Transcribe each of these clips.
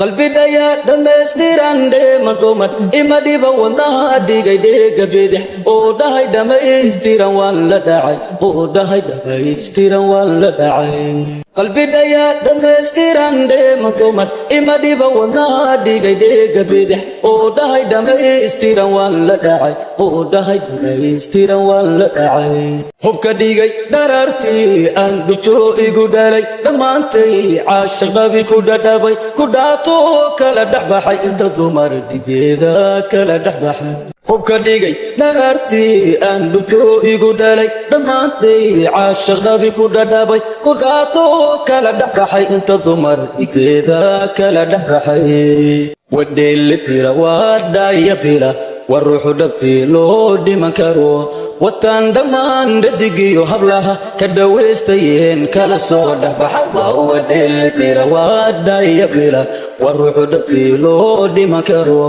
Qalbidhaya dhammaystiran dheema dumar ima dhiba, wadnaha dhigay dheega bidix oo dhahay dhammaystiran waan la dhacay, oo dhahay dhammaystiran waan la dhacay. Qalbidhaya dhammaystiran dheema dumar ima dhiba, wadnaha dhigay dheega bidix oo dhahay dhammaystiran waan la dhacay, oo dhahay dhammaystiran waan la dhacay. Hubka dhigay dharartii aan dhugto igu dhalay, dhammaantay caashaq dhabi ku dhadhabay, ku dhaato kala dhexbaxay inta dumar dhigeeda kala dhexbaxay. Hubka dhigay dharartii aan dhugto igu dhalay, dhammaantay caashaq dhabi ku dhadhabay, ku dhaato kala dhexbaxay inta dumar dhigeeda kala dhexbaxay. Wadheelitira waa dhaaya bila, war ruuxu dhabtii loo dhiman karo, wataan dhammaan dhadigiyo hablaha ka dhawaystayeen kala soo dhexbaxay. Wadheelitira waa dhaaya bila, war ruuxu dhabtii loo dhiman karo,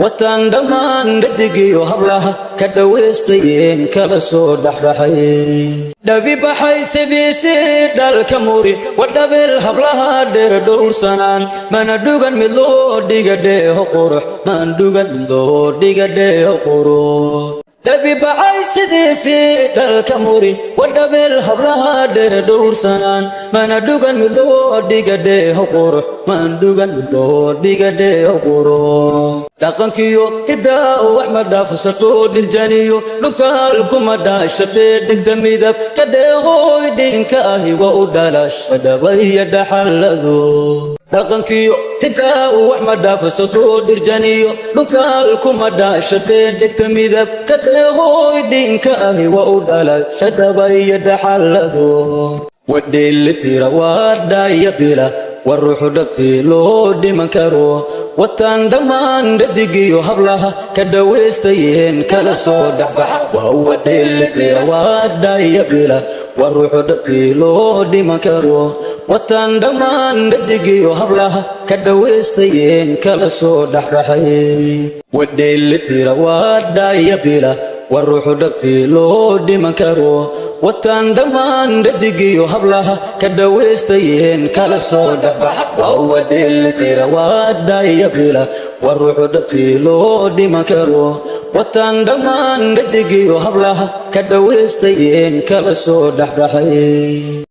wataan dhammaan dhadigiyo hablaha ka dhawaystayeen kala soo dhexbaxay. Dhabi baxay sidiisii dhalka muri, wadhabeel hablaha dheer dhowrsanaan, mana dhugan mid loo dhiga dheeho qurux, maan dhugan mid loo dhiga dheeho qurux. Dhabi baxay sidiisii dhalka muri, wadhabeel hablaha dheer dhowrsanaan, mana dhugan mid loo dhiga dheeho qurux, maan dhugan mid loo dhiga dheeho qurux. Dhaqankiyo hidaa wax ma dhaafsato, dhirjaniyo dhunkaal kuma dhaashatee, dhigta midab ka dheehoy dhinka ahi waa u dhalash dhabaya dhaxallado. Dhaqankiyo hidaa wax ma dhaafsato, dhirjaniyo dhunkaal kuma dhaashatee, dhigta midab ka dheehoy dhinka ahi waa u dhalasha dhabaya dhaxallado. Wadheelitira waa dhaaya bila, war ruuxu dhabtii loo dhiman karo, wataan dhammaan dhadigiyo hablaha ka dhawaystayeen kala soo dhexbaxa. Wadheelitira waa dhaaya bila, war ruuxu dhabtii loo dhiman karo, wataan dhammaan dhadigiyo hablaha ka dhawaystayeen kala soo dhexbaxay. Wadheelitira waa dhaaya bila, war ruuxu dhabtii loo dhiman karo, wataan dhammaan dhadigiyo hablaha ka dhawaystayeen kala soo dhexbaxa. Wadheelitira waa dhaaya bila, war ruuxu dhabtii loo dhiman karo, wataan dhammaan dhadigiyo hablaha ka dhawaystayeen kala soo dhexbaxay.